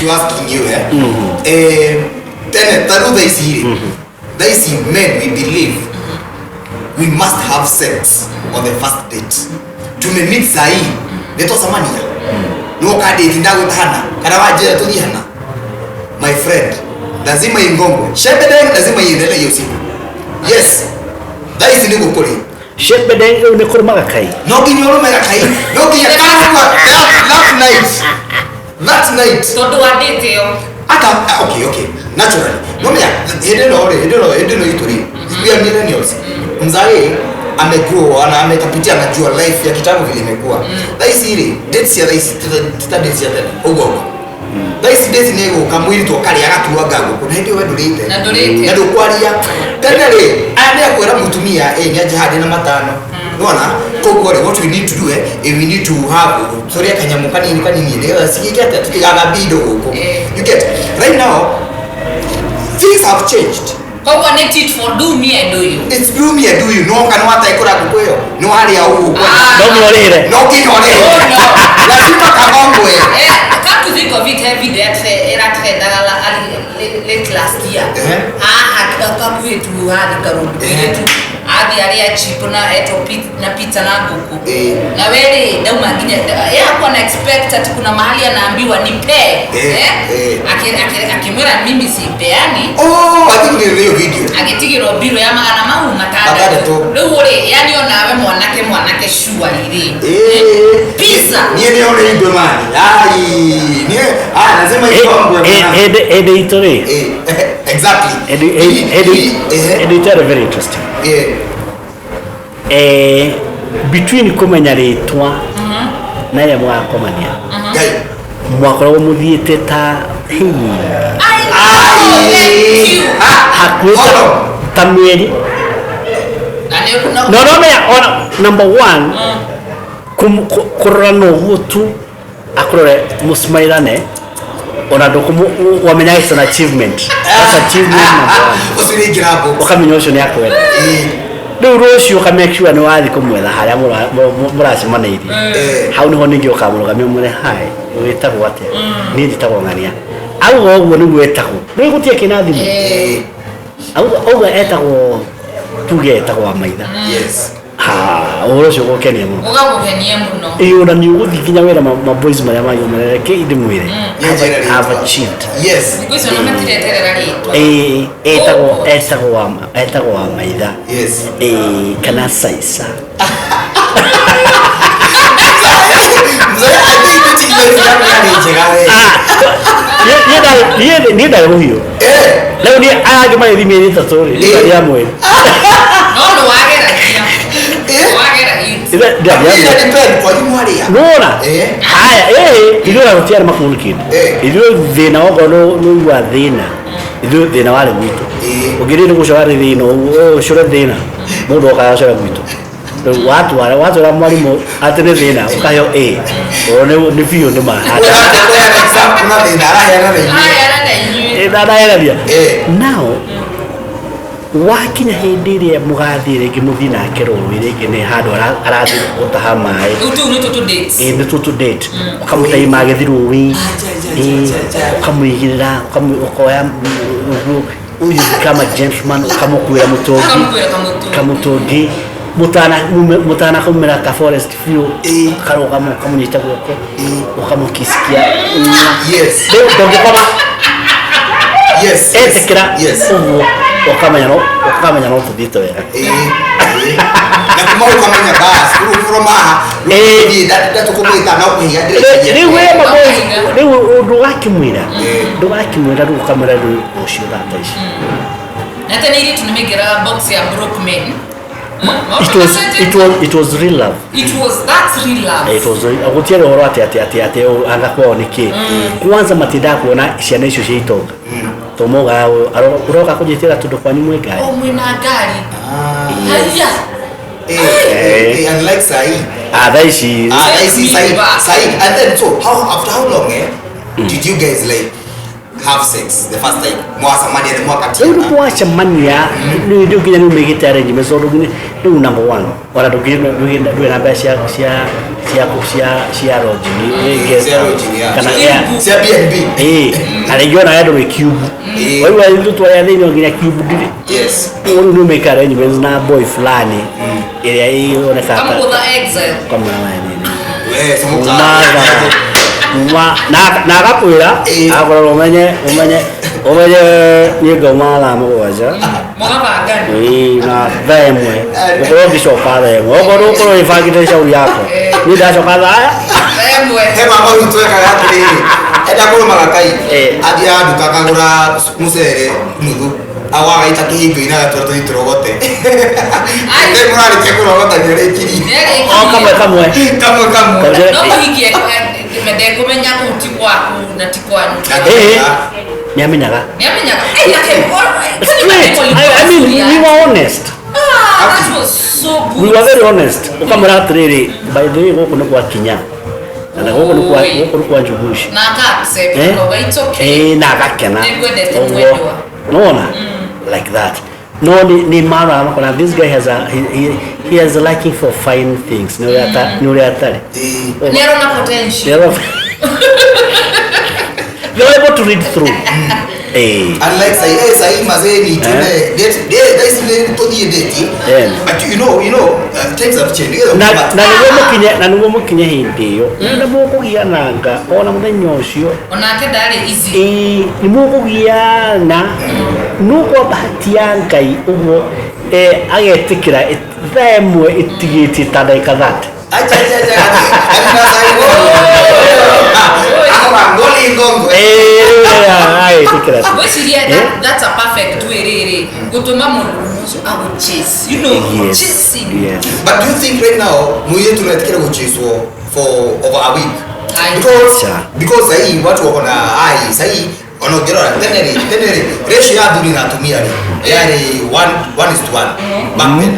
to asking you, eh? Eh, tene ta rĩu thaa ici rĩ, thaa ici men, we believe we must have sex on the first date. Tumemeet sahii, nĩtwacemania, nĩwoka date, ndagwĩta hana kana wanjĩra tũthiĩ hana, my friend, lazima ingongwe shebedeng, lazima iendelee hiyo siku. Yes, thaa ici nĩguo kũrĩ. Shebede rĩu nĩ kũrũmaga kai. No nginya ũrũme gakai, no nginya that night, that night. Tondũ wa date ĩyo. Ata ah, okay, naturally, no menya hĩndĩ ĩno rĩ, hĩndĩ ĩno itũ rĩ, we are millennials. Mzae amegrow ana amekapitia, anajua life ya kitambo vile imekuwa. Thaa ici rĩ, dates cia thaa ici tita dates cia tene ũguo ũguo. Thaa ici dates nĩ gũka mũirĩtu akarĩa agatuanga ngũkũ na hĩndĩ ĩyo we ndũrĩte. Na ndũrĩte. Na ndũkwaria. Tene rĩ, aya nĩ akwĩra mũtumia ĩ nĩ anjĩhande na matano nona. Koguo rĩ, what we need to do, eh, we need to have tũrĩe kanyamũ kanini kanini nĩgetha cigĩke atĩa, tũtigathambie indo gũkũ. You get? Right now things have changed. Koguo nĩ tit for do me and do you. It's do me and do you. No kana wataikũra ngũkũ ĩyo nĩ warĩa ũguo. Ah. No nginya ũrĩhĩre. No nginya ũrĩhe. Oh, no. Lazima kagongwe. Eh, come to think of it, he video ĩratrendaga late last year. Haha kakuhĩ tu hathi karũndũ. Mũirĩtu athiĩ arĩa chip na eto na pizza na ngũkũ. Na weri ndauma nginya yeye hakuwa na expect ati kuna mahali anaambiwa nipe. Eh? Akimwĩra mimi sipeani. Oh, I think nĩ hiyo video. Agĩtigĩrwo mbirũ ya magana mau matandatũ. Matandatũ. Rĩu rĩ, yani onawe mwanake mwanake shuari rĩ. Pizza. Niĩ nĩ ũrĩ indo mani ai niĩ, ah, lazima igongwe mwanangu. Hĩndĩ itũ rĩ, Exactly. Hĩndĩ itũ yarĩ very interesting. Between kũmenya rĩtwa na ĩrĩa mũgakomania, Ngai. mwakoragwo mũthiĩte ta hii. I know, thank you. Hakuhĩ Hold on. ta mĩeri. Na nĩ no, No menya ona number one, kũrora no ũguo tu akũrore mũcimairane ona ndũkũmũ wamenya it's an achievement, that's achievement number one. Ũcio nĩ ingĩra box. Ũkamenya ũcio nĩ akwenda. Rĩu rũciũ ũka make sure nĩ wathiĩ kũmwetha harĩa mũracemanĩirie. Hau nĩho ningĩ ũkamũrũgamia ũmwĩre, "Hi, wĩtagwo atĩa? Niĩ njĩtagwo ng'ania." Auga ũguo nĩguo etagwo, rĩu gũtirĩ kĩna thimũ. Auga ũguo etagwo, tuge etagwo wa maitha. Ha, ũhoro ũcio ũgũkenia mũno. Ũgagũkenia mũno. Ĩĩ, ona nĩ ũgũthiĩ nginya wĩra ma boys marĩa mangĩ ũmerere kĩ ndĩmwĩre. Nĩ njĩra Have rĩtwa. achieved. Yes. Thikũ icio ona matireterera rĩtwa. Ĩĩ, etagwo Oh. etagwo wa maitha. Ĩĩ, kana saica. Mzee, I think dating life yangu yarĩ njega we. Ah, niĩ ndarĩ mũhiũ. Rĩu niĩ aya angĩ marĩthi mĩeri 3 rĩ, niĩ ndarĩ ya mweri. No nĩ wageragia. Wageragia. Ina depend kwa juu harĩa. Nona. Haya, ithuĩ ona tũtiarĩ makuru kĩndũ. Ithuĩ thĩna okorwo nĩ ũigua thĩna, ithuĩ thĩna warĩ gwitũ. Ũngĩrĩ nĩ gũcora warĩ thĩna ũguo, ũcore thĩna mũndũ okaga acore gwitũ. Rĩu watwara mwarimũ atĩ nĩ thĩna ũkaheo A, ũyũ nĩ biũ nĩ ma. Ũraheana example na thĩna araheana na inyuĩ. Araheana na inyuĩ. Ndanaherania. Now wakinya hĩndĩ ĩrĩa mũgathiĩ rĩngĩ, mũthiĩ nake rũĩ rĩngĩ, nĩ handũ arathiĩ gũtaha maĩ. Rĩu tũu nĩ tũtũ dates. Ĩ, nĩ tũtũ date, ũkamũtaima agĩthiĩ rũĩ, ũkamũigĩrĩra, ũkoya ũguo, you become a gentleman, ũkamũkuĩra mũtũngi. Ũkamũkuĩra kamũtũngi. Kamũtũngi mũtana kaumĩra ka forest biũ, karũgama, ũkamũnyita guoko, ũkamũkisikia. Rĩu ndũngĩkoma. Etĩkĩra ũguo, ũkamenya no tũthiĩte wega. Na kuma ũkamenya bas rĩu from haha rĩu tũthiĩ ndatũkũmwĩta no kũhiga ndĩreciria. Rĩu we maboys, rĩu ndũgakĩmwĩra, rĩu ũkamwĩra rĩu rũciũ thaa ta ici. Na tene airĩtu nĩ maingĩraga box ya broke men. It was real love. It was, that's real love. It was gũtiarĩ ũhoro atĩ anga kwao nĩ kĩ. Kwanza matindaga kuona ciana icio cia itonga to mogaga ũroka kũnjĩtĩra tondũ kwanyu mwĩ ngari. Oh, mwĩna ngari. Haya. Unlike sahi. Ah, thaa ici. Ah, thaa ici sahi sahi. And then so how, after how long, did you guys like Have sex the first time mwacemania nĩ Rĩu nĩ mwakatiana. Mwacemania rĩu nginya nĩ umĩgĩte arrangement, tondũ nginya rĩu number one ona ndũrĩ na mbeca cia lodging, guest Cia house. lodging, yeah. Kana Cia B&B. Ĩĩ, na rĩngĩ ona we ndũrĩ cube. Waigua ithuĩ twarĩa thĩinĩ nginya cube ndirĩ. Rĩu nĩ umĩka arrangements na boy fulani ĩrĩa ĩonekaga Kamũgũtha exile. Kamwĩra we nini. We comoka. Umatha uma na agakwĩra agakwĩra ũmenye niĩ ngauma thaa 7. Mũgabangana. Ĩĩ, na thaa 1 ũkorwo ũgĩcoka thaa 1, okorwo ũkorwo wĩbangĩte shauri yako, niĩ ndacoka thaa 1. He mama witũ ekaga atĩrĩrĩ, enda kũrũmaga kai, athiaga nduka akagũra mũcere nuthu, agagaita kĩhingo-inĩ agatwĩra tũthiĩ tũrogote. Ai. Mũrarĩkia kũrogota nĩarĩkirie. O kamwe kamwe. Kamwe kamwe. Kamwe. No mũhiki ndekũmenya kũu ti gwaku na ti kwanyu. Ĩĩ, nĩ amenyaga. Nĩamenyaga. Ai, ake, Straight. I mean, we were honest. Ah, that was so good. We were very honest. Ũkamwĩra atĩrĩrĩ, by the way, gũkũ nĩ kwa kinya na gũkũ nĩ kwa Oi. gũkũ nĩ kwa njuguci. Na aka accept, Eh? akauga, "It's okay." Eh, na agakena. Nĩngwendete Ũguo. mwendwa. Nona like that, no nĩ marora makona this guy has a he has a liking for fine things, nĩ ũrĩa atarĩ. Nĩarona potential. They were able to read through, eh. Unlike sahi, sahi mazee ni tuende date date, thaa ici nĩ tũthiĩ date. But you know, times have changed. You know, Na but- na nĩguo mũkinye na nĩguo mũkinye hĩndĩ ĩyo nĩ mũkũgiananga ona mũthenya ũcio. Onake ndarĩ easy. Ĩĩ, nĩ mũkũgiana no kwa bahati ya Ngai ũguo, agetĩkĩra thaa 1 ĩtigĩtie ta ndagĩka 30. Acha acha acha. Ati na sahi. Akora ngoli ngongo. Agetĩkĩra. Ngwĩciria Eh? that's a perfect way rĩrĩ gũtũma mũndũ ũcio agũchase, chasing. But do you think right now mũirĩtu no etĩkĩre gũchaswo for over a week? Aye. Because Acha. because sahi watu wako na ai sahi ona ũngĩrora tene rĩ ratio ya athuri na atumia rĩ yarĩ 1:1 back then,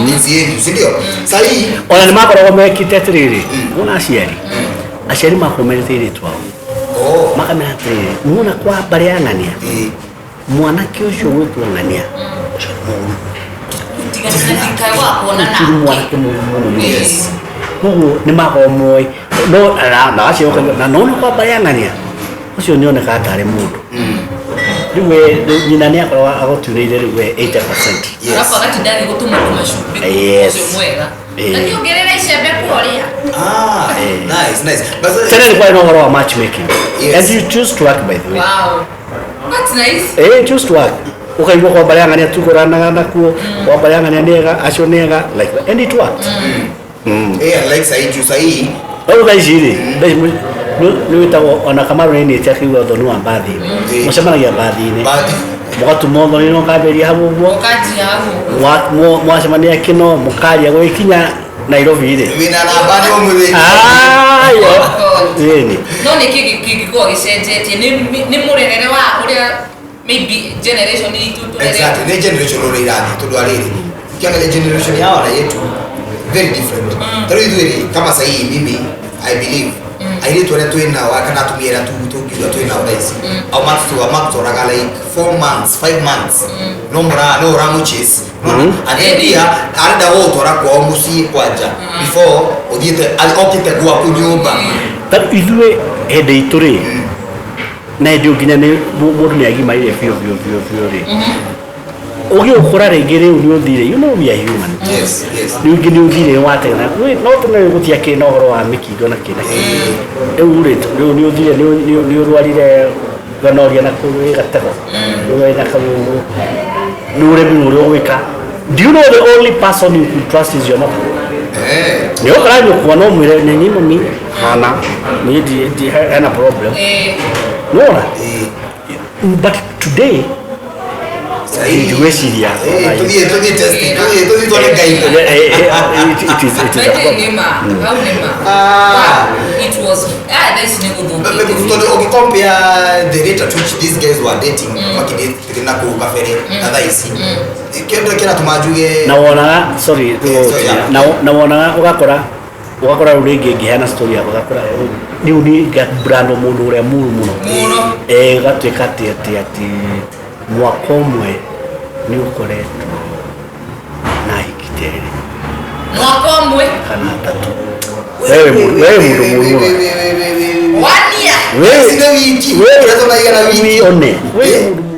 enzi yenyu, si ndio? Sahi Ona nĩ makoragwo mekĩte atĩrĩrĩ, wona aciari makoragwo merĩte airĩtu ao, makamera atĩrĩrĩ, muona kwa mbarĩ ya ng'ania, mwanake ũcio gwĩtwo ng'ania ũcio nĩ mũũru. Tiga wa kuona Ũcio nĩ nake. Mwanake mũũru mũno mũno. Koguo nĩ makoragwo moĩ no na acio na nona kwa mbarĩ ya ng'ania ũcio nĩ onekaga tarĩ mũndũ rĩu we rĩu nyina nĩ akoragwo agũturĩire rĩu we 80%. Alafu agatinda agĩgũtũma tũmacumbĩ. Ũcio mwega. Na kĩongerera icembe kuoria. Ah, nice, nice. But Tene nĩ kwarĩ na ũhoro wa matchmaking. Yes. And you choose to work, by the way. Wow, that's nice. Eh, choose to work, ũkaigua kwa mbarĩ ya ng'ania tugũranaga nakuo, kwa mbarĩ ya ng'ania nĩega, acio nĩega, like that. And it worked. Eh, like sahi juu sahi Rĩu thaa ici rĩ, thaa ici nĩ wĩtagwo ona Kamaru nĩ akĩigua ũthoni wa mbathi-inĩ, mũcemanagia mbathi-inĩ, mũgatuma ũthoni na ũkambĩrĩria hau ũguo. Ũkanjia hau. Mwacemania kĩno mũkaria gũgĩkinya Nairobi rĩ, wĩna namba nĩ ũmũthĩ. Ayo. Oh God. Ĩni. No nĩ kĩ kĩngĩkorwo gĩcenjetie? Nĩ mũrerere wa ũrĩa maybe generation itũ tũrerete. Exactly, nĩ generation ũrĩa irathiĩ, tondũ arĩrĩ ukiangalia generation yao na yetu, very different. Ta rĩu ithuĩ rĩ, kama sahii mimi I believe airĩtu arĩa twĩ nao kana atumia arĩa tũngiuga twĩ nao thaa ici au matũraga like 4 months, 5 months, no mũra no ũramũchase. And then pia arenda gũgũtwara kwao mũciĩ kwanja before ũthiĩte okĩte gwaku nyũmba. Ta ithuĩ hĩndĩ itũ rĩ, na hĩndĩ ĩyo nginya nĩ mũndũ nĩ agimarire biũ biũ biũ biũ rĩ, ũgĩũkũra rĩngĩ rĩu nĩ ũthire, you know we are human. Rĩu nĩ ũthire watena no tene gũtiakĩrĩ na ũhoro wa mĩkingo na kĩ na kĩ. Rĩu rĩ, rĩu nĩ ũthire nĩ ũrwarire gonorrhea na kũu wĩ gatego, rĩu wĩna kau ũguo nĩ ũremirwo ũrĩa ũgwĩka. Do you know the only person you could trust is your mother? Eh. Nĩ ũkora nyũkwa no mwĩre nĩ niĩ mami hana niĩ ndi hena problem. Nĩwona? But today Sahi ndigwĩciria. Tũthiĩ testing, tũthiĩ tuone Ngai. It is a But problem. nĩ ma hau nĩ ma. Ah. Wow, it was, ah, thaa ici nĩ gũthũkĩte. Tondũ ũgĩcompare the rate at which these guys were dating makidate na kũu kabere na thaa ici, kĩndũ kĩratũma njuge Na wonaga, sorry, Sorry, yeah. na wonaga ũgakora Ũgakora rĩu rĩngĩ ngĩheana story yakwa, ũgakora rĩu nĩ ngabrandwo mũndũ ũrĩa mũru mũno. Mũno. Ĩgatuĩka atĩ mwaka ũmwe nĩ ũkoretwo na hiki terĩ Mwaka ũmwe. Kana tatũ. Wewe mũndũ mũru mũno. One year. Wewe Sina wiki. Wewe Ũretwo na igana wiki. One. Wewe mũndũ mũru.